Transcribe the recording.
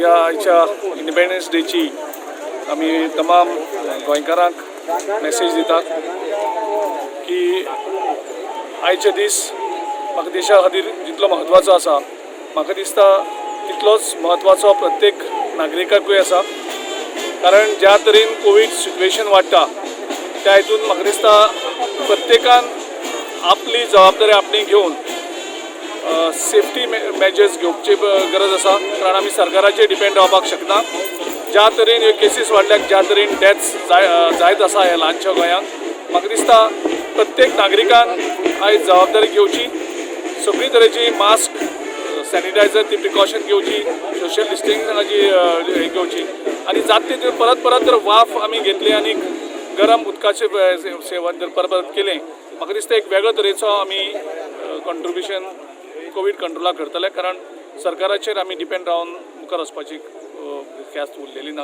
ह्या आयच्या इंडिपेंडन्स डेची आमी तमाम गोंयकारांक मॅसेज दितात की आयचे दीस म्हाका देशा खातीर जितलो म्हत्वाचो आसा, म्हाका दिसता तितलोच म्हत्वाचो प्रत्येक नागरिकाकूय आसा. कारण ज्या तरेन कोवीड सिट्युएशन वाडटा, त्या हितून म्हाका दिसता प्रत्येकान आपली जबाबदारी आपणी घेवन सेफ्टी मेजर्स घेवची गरज आसा, कारण आमी सरकाराचेर डिपेंड रावपाक शकना. ज्या तरेन ह्यो केसीस वाडल्यात, ज्या तरेन डेथ्स जायत आसा ह्या ल्हानशा गोंयांत, म्हाका दिसता प्रत्येक नागरिकान आयज जबाबदारी घेवची, सगळी तरेची मास्क, सॅनिटायझर ती प्रिकॉशन घेवची, सोशल डिस्टन्सिंगाची हें घेवची आनी जाता तितलें परत परत जर वाफ आमी घेतली आनी गरम उदकाचें सेवन जर परत परत केलें, म्हाका दिसता एक वेगळो तरेचो आमी कॉन्ट्रिब्युशन कोवीड कंट्रोलाक करतले, कारण सरकाराचेर आमी डिपेंड रावन मुखार वचपाची ख्यास्त उरलेली ना.